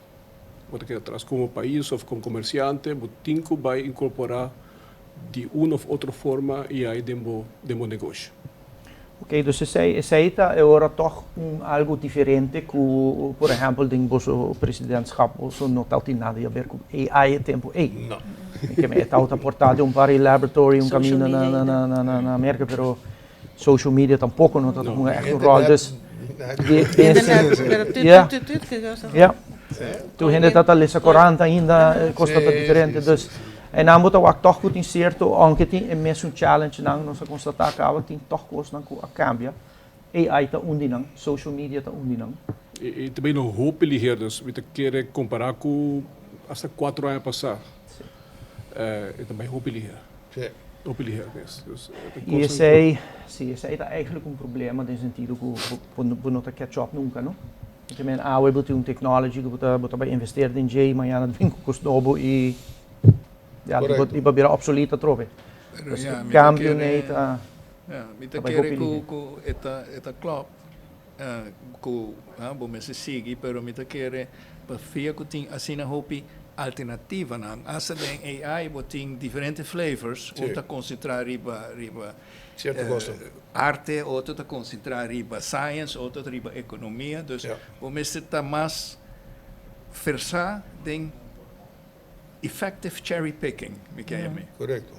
Bo ta keda atras como pais of como comerciante bo tin cu bay incorpora di un of otro forma y ai den bo den bo negoshi. Ok, dus esei esei ta e ora tog un algo diferente cu por ehempel den boso presidentschap boso no tawtin nada di haber cu AI e tempo ei. No. Ke me e tawta porta den un par di laboratory un Social camino na media na ainda. na na na Merca pero social media tampoco no ta hunga echt un rol dus den Internet, pero tut Ja. tut tut tut ke cosa. Ja. Tur hende ta ta lesa corant ainda, e cos ta ta diferente. Dus einan bo ta wak tog cu tin cierto, aunke tin e mesun challengenan, nos a constata caba tin tog cosnan cu a cambia. AI ta un di nan, social media ta un di nan. E ta bini hopi liher, dus mi ta kere compara cu hasta cuatro aña pasa. E ta bay hopi liher. Hopi liher mes. Dus e ta Y cosnan cu. esey, si, esey ta eigenlijk un problema den sentido cu bo bo no ta catch up nunca, no? Te men awe bo tin un technology ku bo ta bo ta bai investeer den dje i mañana ta bin ku kos nobo i ya di bo di bo bira obsoleto atrobe. Pero Dus ya, e mi ta cambio kere, nei ta ya, mi ta ta bai kere hopi ku lihe. ku e ta e ta klòp ku bo mester sigui pero mi ta kere pafia ku tin asina hopi alternativanan. Asta den AI bo tin diferente flavors, un ta konsentrá riba riba Cierto cosa. Arte, otro ta concentra riba science, otro ta riba economia. Dus bo mester ta mas versa den effective cherry picking, mi ke yam'e. Correcto.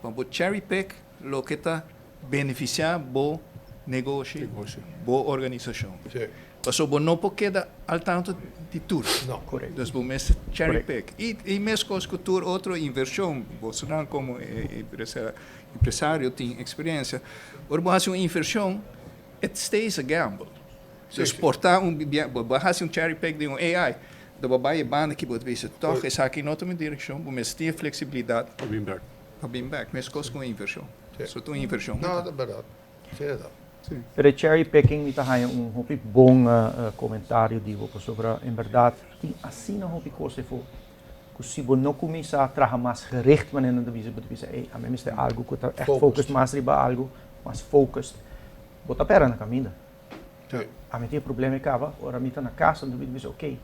Pa bo cherry pick loke ta beneficia bo negoshi, bo organisacion. Pasobra bo no por keda al tanto di tur. No. Correcto. Dus bo mester cherry Correcto. pick. Y mescos cu tur otro inversion, bosonan como empresario tin experiencia, ora bo haci un inversion, it stays a gamble. Dus por ta un bo bo haci un cherry pick di un AI, do bo bay e banda aki bo ta bisa, toch esaki no ta mi direccion, bo mester tin e flexibilidad Pa bin bek. pa bin bek, mescos cu un inversion. So ta un inversion. No, ta berdad. Si ta. Pero e cherry picking mi ta haña un hopi bon comentario di bo pasobra en berdad tin asina hopi cos efo cu si bo no cuminsa traha mas gericht manera nan ta bisa bo ta bisa ey ami mester algo cu ta echt focus mas riba algo mas focused bo ta pera na caminda. Ami tin e problema e caba ora mi ta na cas anto mi ta bisa ok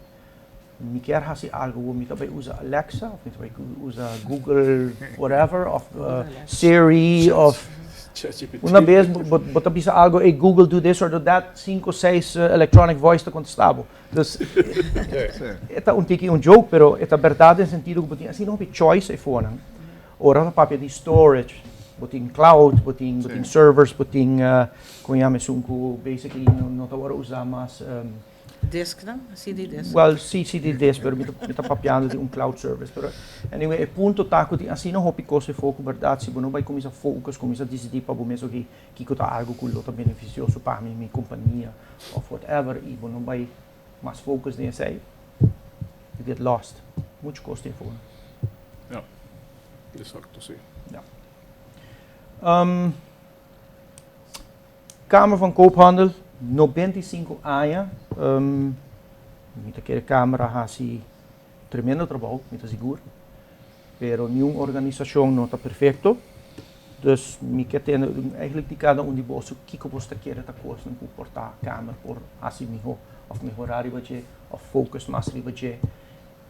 mi kier haci algo bo mi ta bay usa Alexa of mi ta bay usa Google whatever of Siri of una bes bo ta bisa algo ey Google do this or do that cinco seis electronic voice ta contesta bo dus e ta un tiki un joke pero e ta berdad den sentido cu bo tin asina hopi choice eyfonan ora ta papia di storage bo tin cloud bo tin bo tin servers bo tin con yama esun cu basically no ta worde usa mas. Disk nan? CD disk? Well, si CD disk, pero mi ta mi ta papiando di un cloud service. Pero anyway, e punto ta ku tin asina hopi kos efo ku bèrdat si bo no bai kuminsá focus, kuminsá disidí pa bo mes oke kiko ta algu ku lo ta benefisioso pa mi, mi kompania òf whatever i bo no bai mas focus den esei, you get lost. Muchu kos tin efo. Ja, exacto, si. Ja. Kamer van Koophandel, 95 aña. Mi ta kere Kamer a hasi tremendo trabou, mi ta sigur. Pero niun organisashon no ta perfekto. Dus mi ke tende eigenlijk di kada un di boso kiko boso ta kere ta kosnan ku por ta Kamer por hasi mihó òf mehorá riba dje òf focus mas riba dje.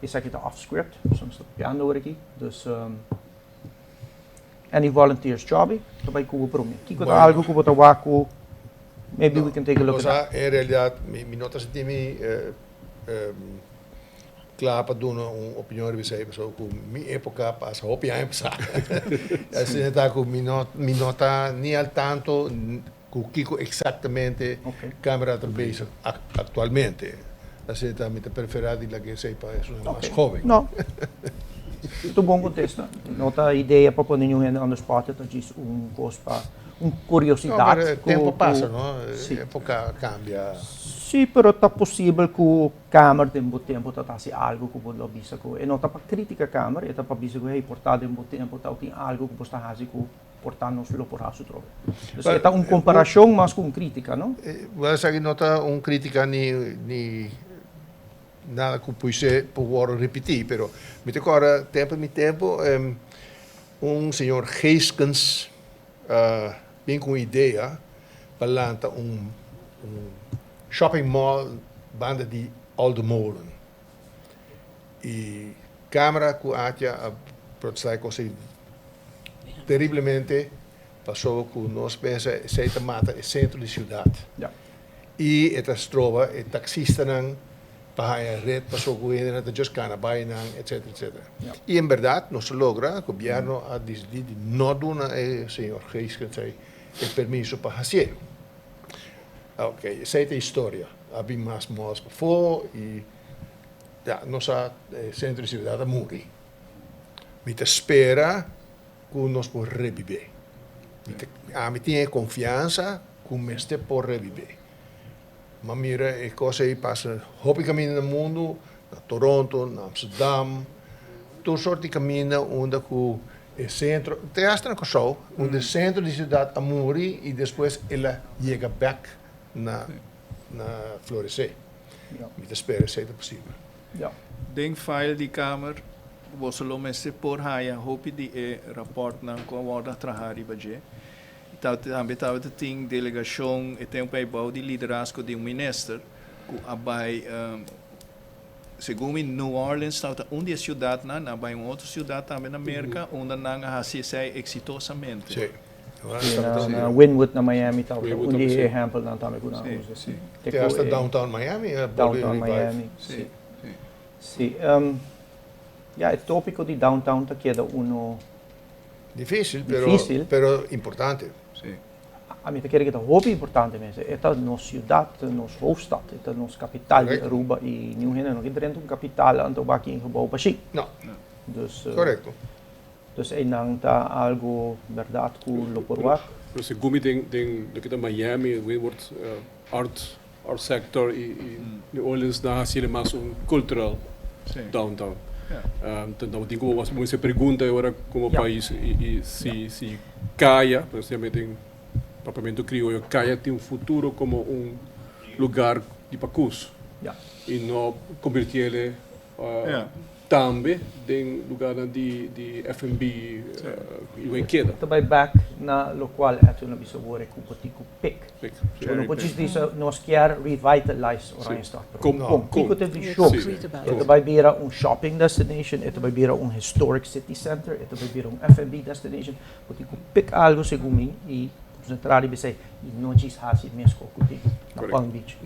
Esaki ta off script, pasobra nos ta papiando awor aki. Dus any volunteers? Joby, ta bai ku bo promé. Kiko ta algu ku bo ta wak ku maybe we can take a look at that? En realidad mi no ta sinti mi kla pa duna un opinion riba esei pasobra ku mi epoka a pasa hopi aña pasá. Asina ta ku mi no mi no ta ni al tanto ku kiko eksaktamente Kamera ta bezig aktualmente. Asina ta mi ta preferá di laga esei pa esunnan mas hoben. No. Ta un bon kontesta. No ta idea pa pone niun hende on the spot, e ta djis un kos pa un kuriosidat. No, pero tempu pasa, no? Epoka kambia. Sí, pero ta posibel ku Kamer den bo tempu ta hasi algu ku bo lo bisa ku e no ta pa kritika Kamer, e ta pa bisa ku hey por ta den bo tempu ta tin algu ku bo sta hasi ku por ta nos lo por hasi otro bes. Dus e ta un komparashon mas ku un kritika, no? Well esaki no ta un kritika ni ni nada ku por ser por wòrdu ripití, pero mi ta kòrda tempu mi tempu un señor Geeskens a bin ku un idea pa lanta un un Shopping mall banda di Olde Molen. Y camera cu Atia a protesta e cos ey terriblemente pasobra cu nos pensa esey ta mata e centro di ciudad. Y e ta stroba e taxistanan pa haya red pasobra cu hendenan ta just cana bay nan etcetera etcetera. Y en berdad nos a logra, gobierno a dicidi di no duna e señor Geesken esey e permiso pa hacié. Ok, esei ta historia. A bin mas malls pafó i ya, nos a, e sentro di siudat a muri. Mi ta spera ku nos por rebibé. Mi ta, ami tin e konfiansa ku mester por rebibé. Mi a mira e kos ei pasa hopi kaminda na mundu, na Toronto, na Amsterdam, tur sort di kaminda unda ku e sentro, te hasta na Kòrsou, unda e sentro di siudat a muri i despues el a yega bèk na na floresé. Mi ta spera esei ta posibel. Den file di kamer boso lo mester por haya hopi di e rapòrtnan ku a wòrdu a traha riba dje. Tambe tabata tin delegashon e tempu ei bou di liderazgo di un minister ku a bai, segun mi New Orleans tabata un di e siudatnan, nan a bai un otro siudat tambe na Merka unda nan a hasi esei eksitosamente. Sí. Sí, na Wynwood na Miami tabata un di e ehèmpelnan tambe ku nan a usa. Sí. Te hasta downtown Miami a bolbe Downtown revive. Miami, sí. Sí. Ya, e tópiko di downtown ta keda uno. Difícil, pero, Difícil. pero importante. Sí. Ami ta kere ku ta hopi importante mes. E ta nos siudat, nos hoofdstad, e ta nos kapital di Correcto. Aruba i niun hende no ke drenta un kapital anto baki un gebou bashí. No. Dus, Correcto. dus einan ta algo bèrdat ku lo por wak. Pero segun mi den den loke ta Miami, Wynwood art art sector y y New Orleans nan haciendo mas un cultural downtown. Entonces nan tin como mas bo mester pregunta e ora como pais y y si si Caya, precisamente den Papiamento Crioyo, Caya tin un futuro como un lugar di pacus y no convirtiele Tambe den lugarnan di di FNB y wen keda. Ta bai bek na lokual Edwin a bisa wor e ku bo tin ku pick. Pick. Bo no por djis bisa nos kier revitalize Oranjestad, pero kon? Kiko ta e vishon? E ta bai bira un shopping destination, e ta bai bira un historic city center, e ta bai bira un FNB destination. Bo tin ku pick algu segun mi y konsentrá riba esei y no djis hasi meskos ku tin na Palm Beach.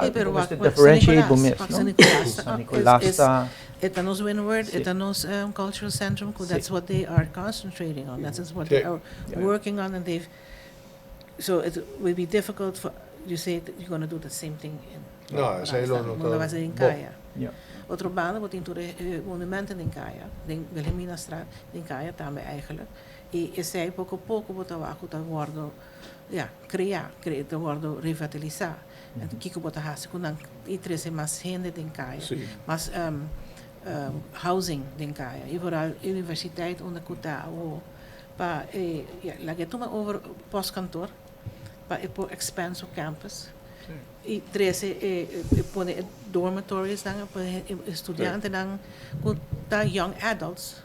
Hey, pero Bo wak, mester wak, San differentiate bo Nicolas, mes, wak, no? San Nicolas ta San up, Nicolas is, is, ta e ta nos Windward, e Sí. ta nos cultural centrum, ku Sí. that's what they are concentrating on, that's what they Sí. are working on and they've, so it will be difficult for, you say that you're gonna do the same thing in No, esei lo Oranjestad, no bo ta lo hasi den bon. Kaya. Ja. Otro banda bo tin tur e e monumenten den Kaya, den Wilhelminastraat, den Kaya tambe eigenlijk, i esei poko poko bo ta wak ku ta wòrdu ya, krea, krea ta wòrdu revitalisá. Anto kiko bo ta hasi ku nan i trese mas hende den kaya, mas housing den kaya i vooral universiteit unda ku ta awo. Pa e ya laga e tuma over postkantoor pa e por expand su campus y trece e e pone e dormitories nan pa e studiantenan cu ta young adults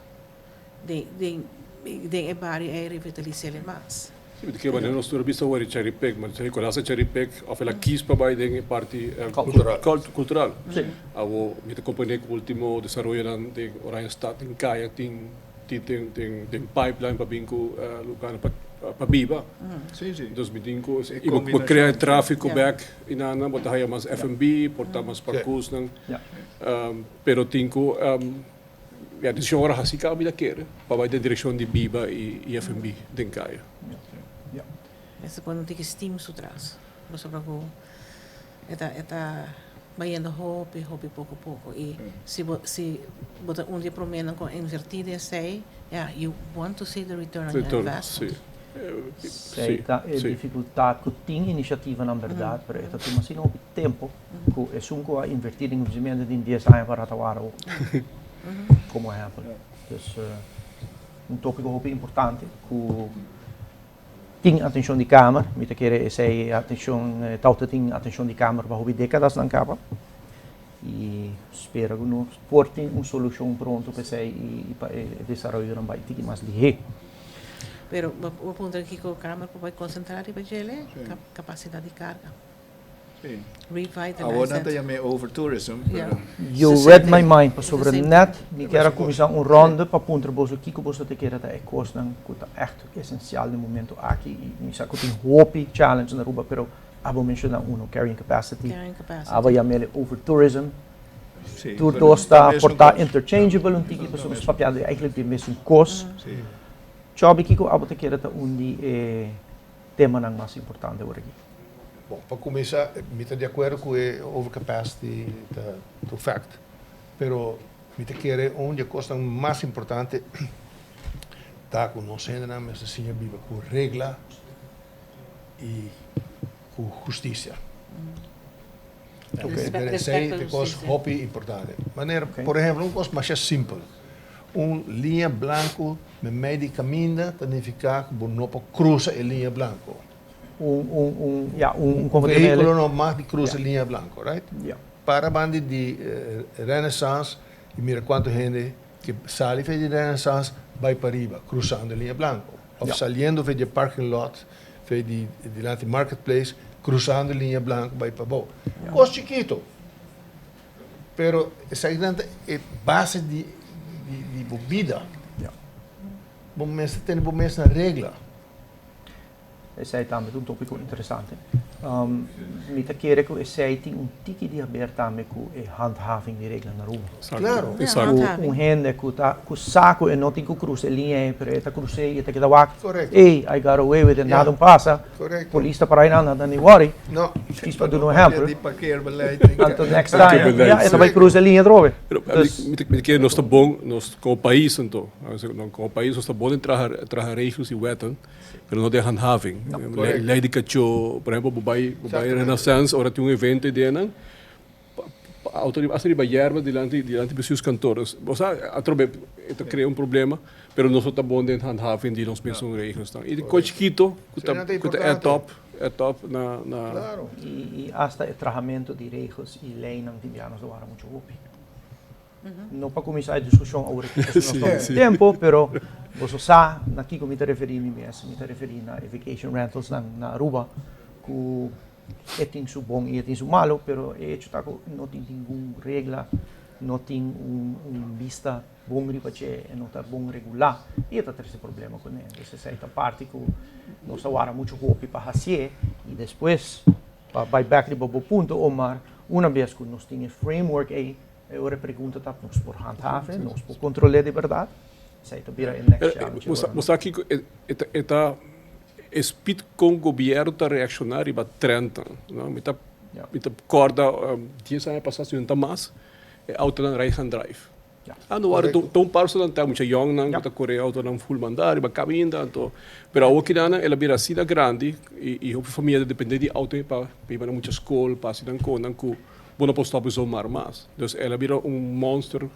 den den den e bario ey revitalisele mas. Si, mi ta kere manera nos tur a bisa wor e cherry pick, ma Nicolas a cherry pick of el a kies pa bay den e parti Cultural. cultural. Awo mi ta comprende cu ultimo desaroyonan den Oranjestad den caya tin tin den den den pipeline pa bin cu lugarnan pa pa biba. Si, si. Dus mi tin cu E y bo combinacion. crea e trafico bek y nan bo ta haya mas F&B, por ta mas parkoesnan. Pero tin cu Ya, desishon ora hasi kaba mi ta kere pa bai den direkshon di biba i FNB den kaya. Ya. Mester pone un tiki steam su tras, pasobra ku e ta e ta bayendo hopi hopi poko poko i si bo si bo ta un di e proménan ku a invertí den esei, ya, you want to see the return on your Return, investment. si. Esei Si, ta e si. difikultat ku tin inisiativanan bèrdat, pero e ta tuma asina hopi tempu ku esun ku a invertí den kuminsamentu tin dies aña pa rata wara awor, komo ehèmpel. Dus un tópiko hopi importante ku tin atenshon di Kamer. Mi ta kere esei atenshon tòg ta tin atenshon di Kamer pa hopi dékadasnan kaba i spera ku nos por tin un solushon pronto pa esei i pa e desaroyonan bai tiki mas lihé. Pero bo a puntra kiko Kamer por bai konsentrá riba djele? Kapasidat di karga. Sí. Revitalize Awor nan that. ta yam'é overtourism, Ja. pero. You It's the read same my thing. mind It's the pasobra same net thing. mi kier a kuminsá un ronde pa puntra boso kiko boso ta kere ta e kosnan ku ta ègt esensial den momento aki i mi sa ku tin hopi challenge na Aruba pero abo menshoná uno, carrying capacity, Carrying capacity. abo yam'el overtourism, Sí, tur pero dos ta ta mesun por ta kos. interchangeable un tiki Ta pasobra nos mesun papia di eigenlijk di mesun kos. Sí. Chòbi kiko abo ta kere ta un di e temanan mas importante ora aki? Bon, pa kuminsá, mi ta di akuerdo ku e overcapacity ta un fact, pero mi ta kere un di e kosnan mas importante ta ku nos hendenan mester siña biba ku regla i ku hustisia. Esei ta e kos hopi importante. Manera, por ehempel, un kos masha simpel, un liña blanku meimei di kaminda ta nifiká ku bo no por krusa e liña blanku. Un, un, un, ya, un, un vehículo no mag di cruza línea blanco, right? Ya. Para bandi di Renaissance y mira cuanto hende que sali fe di Renaissance bay pariba, cruzando línea blanco. Of saliendo fe di parking lot, fe di dilanti Marketplace, cruzando línea blanco bay pabou. Cos chikito, pero esakinan ta e base di di bo bida. Bo mester tene bo mes na regla. Esei tambe ta un tópiko interesante. Mi ta kere ku esei tin un tiki di haber tambe ku e handhaving di regla na Aruba. Claro. Ku un hende ku ta ku sa ku e no tin ku krusa e liña ei, pero e ta krus'é i e ta keda wak, ey, I got away with it, nada un pasa, polis ta para einan, nan ta ni worry. Djis pa duna un ehèmpel. Anto next time, ya, e ta bai krusa e liña atrobe. Pero mi ta kere nos ta bon, nos komo pais anto, komo pais nos ta bon den traha regels i wetten. Pero no den handhaving. Lei di kachó, por ehempel, bo bai bo bai Renaissance ora tin un evento ei den, auto riba hasta riba yerba dilanti dilanti bestuurskantoor. Dus bo sa atrobe e ta krea un problema, pero nos no ta bon den handhaving di nos mesun regelsnan. I di kos chikito ku ta ku ta add up add up na na. I hasta e trahamentu di regels i leinan tin bia nos ta wara muchu hopi. No pa kuminsá e diskushon awor aki pasobra nos no tin tempu, pero boso sa na kiko mi ta referí mi mes. Mi ta referí na e vacation rentals nan na Aruba ku e tin su bon i e tin su malu, pero e hecho ta ku no tin ningun regla, no tin un bista bon riba dje, e no ta bon regulá i e ta trese problema kuné. Entonces esei ta parti ku nos ta wara muchu hopi pa hasié i despues pa bai bèk riba bo punto, Omar, una bes ku nos tin e framework ei, E ora e pregunta ta, nos por handhaven, nos por control'é di berdad? Esei ta bira e next challenge. Bo sa kiko e ta e speed con gobierno ta reacciona riba trendnan, no? Mi ta mi ta corda dies aña pasa si no ta mas e autonan right hand drive. Ah no worde ta un par so nan ta mucha yongnan ku ta kore e autonan full manda riba caminda anto pero awor kinanan el a bira asina grandi y hopi famia ta depende di auto pa hiba nan mucha school pa haci nan conan ku Bo no por stop e zomaar mas. Dus el a bira un monster,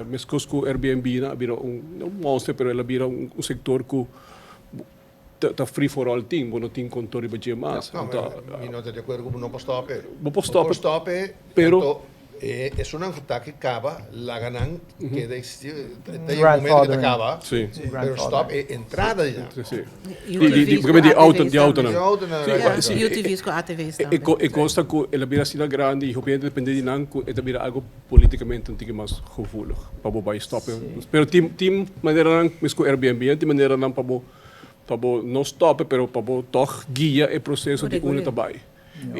meskos ku Airbnb nan a bira un, no un monster, pero el a bira un sektor ku. Ta free for all tin, bo no tin control riba dje mas. No, mi no ta di acuerdo cu bo no por stop e. Bo por stop e. Bo por stop e, pero anto e esunnan cu ta ki caba, laga nan keda existi, ta yega un momento cu ta caba, pero stop e entrada di nan. Si. Di auto, di autonan. Di autonan. Si. UTV's cu ATV's tambe. E cos ta cu el a bira asina grandi y hopi hende depende di nan cu e ta bira algo Politicamente un tiki mas gevoelig pa bo bai stop e. Pero tin tin maneranan mes ku Airbnb tin maneranan pa bo pa bo no stop e pero pa bo tog guia e proseso di unda ta bai.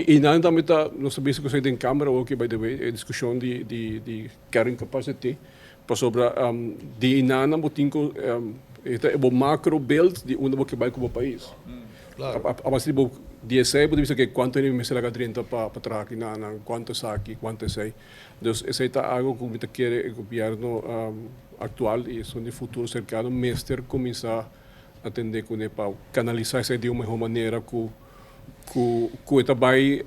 I nan tambe ta nos ta bisa ku esei den kamera oki by the way e diskushon di di di carrying capacity pasobra di einan bo tin ku e ta bo macro beeld di unda bo ke bai ku bo pais. A base di bo di esei bo ta bisa ke kuantu hende mi mester laga drenta pa traha aki nan, kuantu esaki, kuantu esei. Dus esei ta algo ku mi ta kere e gobièrnu aktual i esun di futuro serkano mester kuminsá atendé kuné pa kanalisá esei di un mehor manera ku ku e ta bai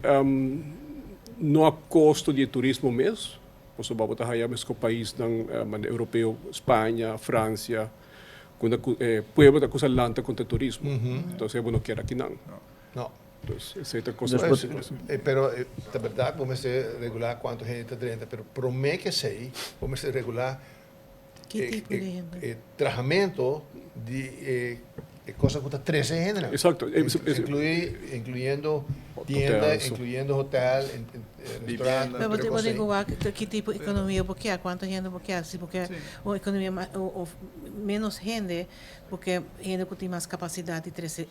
no a kosto di e turismo mes, pasobra bo ta haya mes ku paisnan manera europeo, Spaña, Fransia, ku e pueblo ta kusa lanta kontra e turismo. Entonces bo no kier akinan. No. Dus esei ta cosa. Pero ta berdad bo mester regula cuanto hende ta drenta, pero prome ke esei bo mester regula e trahamento di e cosa cu ta trece hendenan. Exacto. Incluyendo tienda, incluyendo hotel, restaurant. Pero bo tin cu wak ki tipo economia bo kier, cuanto hende bo kier. Si bo kier un economia of menos hende, bo kier hende cu tin mas capacidad di trece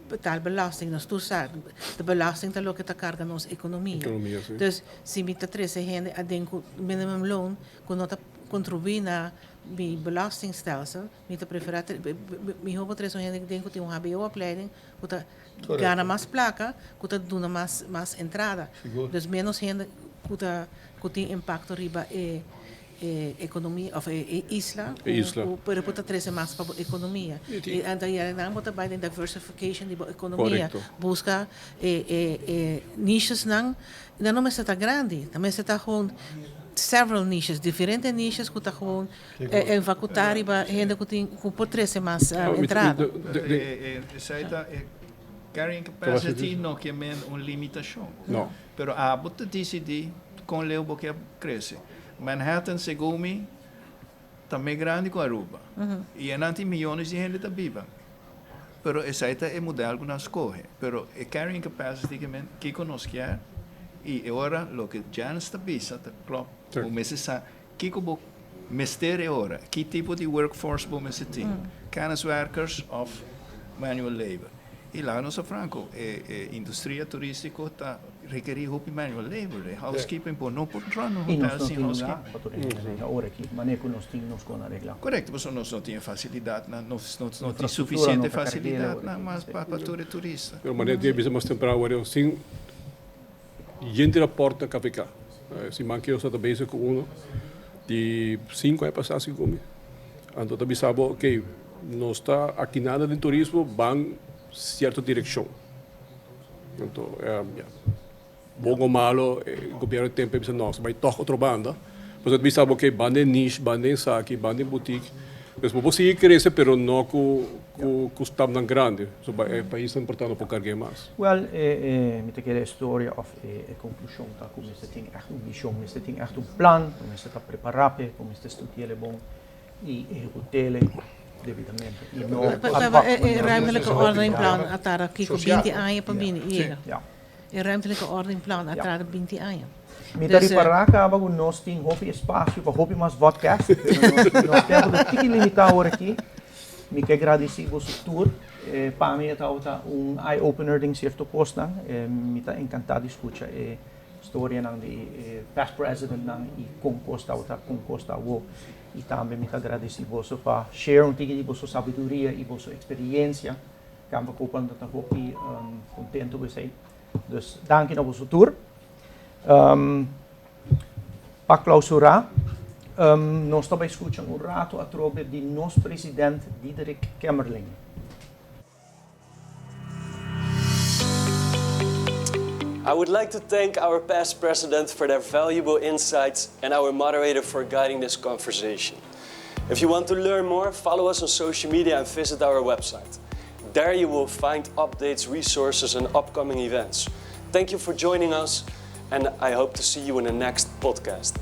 Betaal belasting, nos tur sa, de belasting ta loke ta carga nos economia. Economia, si. Dus, si mi ta trece hende aden cu minimum loon, cu no ta contribui na mi belastingstelsel, mi ta prefera, miho bo trece un hende aden cu tin un hbo-opleiding, cu ta gana mas placa, cu ta duna mas, mas entrada. Sigur. Dus menos hende cu ta, cu tin impacto riba e e economia of e isla cu pero bo ta trece mas pa bo economia y anto ya nan bo ta bay den diversification di bo economia busca e e e niches nan nan no mester ta grandi nan mester ta gewoon several niches diferente niches cu ta gewoon enfacuta riba hende cu tin cu por trece mas entrada. Esey ta e carrying capacity no ke men un limitacion pero abo ta dicidi con leu bo ke crece. Manhattan segun mi ta mes grandi ku Aruba i enan tin miyones di hende ta biba. Pero esei ta e model ku nan skohe. Pero e carrying capacity ke men kiko nos kier i e ora loke Janice ta bisa ta klop. Bo mester sa kiko bo mester e ora, ki tipo di workforce bo mester tin, kenniswerkers of manual labor. I laga nos sa franco, e industria turistico ta rekerí hopi manual labor. E housekeeping bo no por run un I nos hotel no sin tin lugá housekeeping. pa tur hende drenta ora aki, manera ku nos tin nos kon areglá. Korekto, pasobra nos no tin e fasilidatnan, nos no tin Infrastruktura sufisiente no ta karg'é ora fasilidatnan aki, mas sí. pa tur e turista. Pero manera di a bisa mas temprano wor yo sin yente raport na KVK. Siman ke yo sa ta bezig ku uno di sinku aña pasá segun mi. Anto ta bisa bo, ok, nos ta akinando den turismo ban sierto direkshon. Anto, ya, bon o malo, e gobierno tempo a bisa no, nos ta bai tòg otro banda. Pasobra ta bisa bo, ok, ban den niche, ban den esaki, ban den boutique. Pues bo por sigui krese, pero no ku ku stapnan grandi. Pasobra e paisnan por ta no por karg'é mas. Wèl, e mi ta kere e storia òf e konklushon ta ku mester tin ègt un vishon, mester tin ègt un plan, bo mester ta prepará p'e, bo mester studi'el bon i ehekut'el debidamente i no ad hoc. E ruimtelijke ordeningplan a tarda kiko binti aña pa bini i yega. E ruimtelijke ordeningplan a tarda binti aña. Mi ta ripará kaba ku nos tin hopi espasio pa hopi mas vodcast, pero nos tempu ta tiki limitá awor aki. Mi ke gradisí boso tur. Pa mi e tabata un eye opener den sierto kosnan. Mi ta enkantá di skucha e storianan di e past presidentnan i kon kos tabata, kon kos ta awor. I tambe mi ta gradisí boso pa share un tiki di boso sabiduria i boso eksperiensia. Kamber Koopman ta hopi kontentu ku esei. Dus danki na boso tur. Pa klausurá, nos ta bai skucha un ratu atrobe di nos president Diederik Kemmerling. I would like to thank our past president for their valuable insights and our moderator for guiding this conversation. If you want to learn more, follow us on social media and visit our website. There you will find updates, resources, and upcoming events. Thank you for joining us, and I hope to see you in the next podcast.